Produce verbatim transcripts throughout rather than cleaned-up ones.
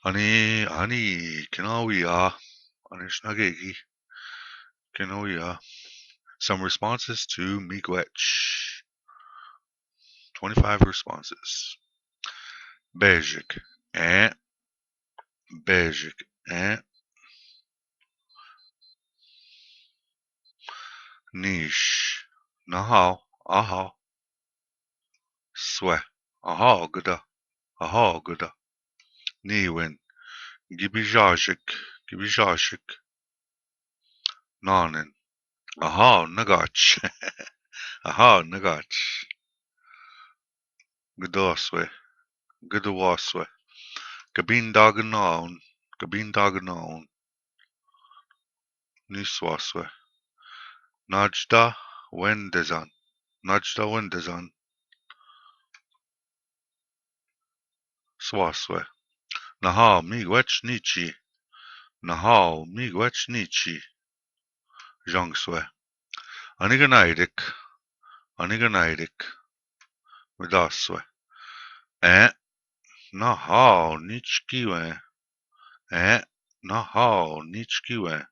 Ani, ani, kinoya, ani shna gegi, kinoya. Some responses to miigwech. Twenty-five responses. Bejik, eh. Bejik, eh. Nish, nahao, ahao. Swe, ahao, gda, ahao, gda. Niwin, gibijajik, gibijajik. Nanin, ahao, nagach, ahao, nagach. Gdaswe, gdwaswe. Kabindagnaun, kabindagnaun. Niswaswe. Najda wendezan, najda wendezan. Swaswe. Nahao, miigwech, nichi. Nahao, miigwech, nichi. Jangswe. Aniganairik, aniganairik. Midaswe. Eh, nahao, nichkiwen. Eh, nahao, nichkiwen.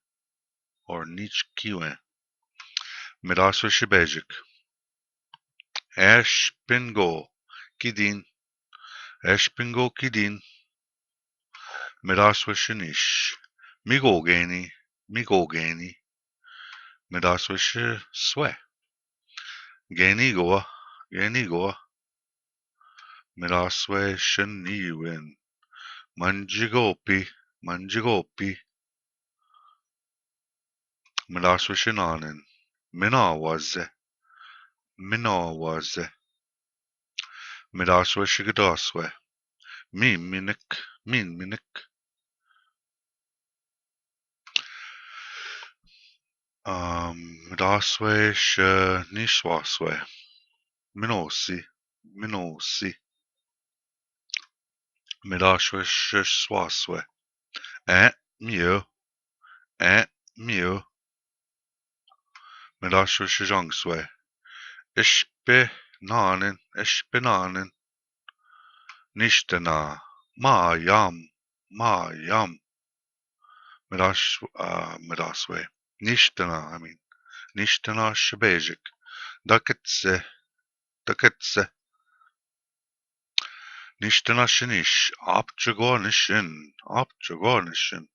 Or nichkiwen. Midaswe shibejik. Eshpingo, kidin. Eshpingo, kidin. Midaswe shinish. Migo geni, migo geni. Midaswe shiswe. Geni goa, geni goa. Midaswe shiniwin. Manjigopi, manjigopi. Midaswe shinanin. Minawaze, minawaze. Midaswe shigdaswe. Min minik, min minik. Um, midaswe shiniswaswe. Minosi, minosi. Midaswe shiswaswe. Eh, miu, eh, miu. Midaswe shijangswe. Ishpinanin, ishpinanin. Nishtana, mayam, mayam. Midash, uh, midaswe. Nishtana, I mean. Nishtana shibejik. Daketse, daketse. Nishtana shinish, apchagwa nishin, apchagwa nishin.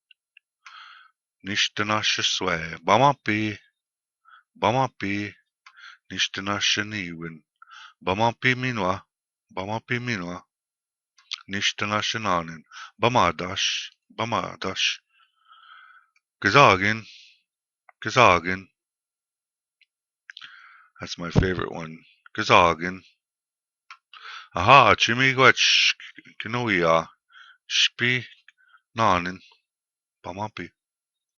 Nishtana shiswe, bamapi, bamapi. Nishtana shiniwin, bamapi minwa, bamapi minwa. Nishtana shinanin, bamadash, bamadash. Kazagin, kazagin. That's my favorite one. Kazagin. Aha, chimigwech, kinoya, shpi nanin, bamapi.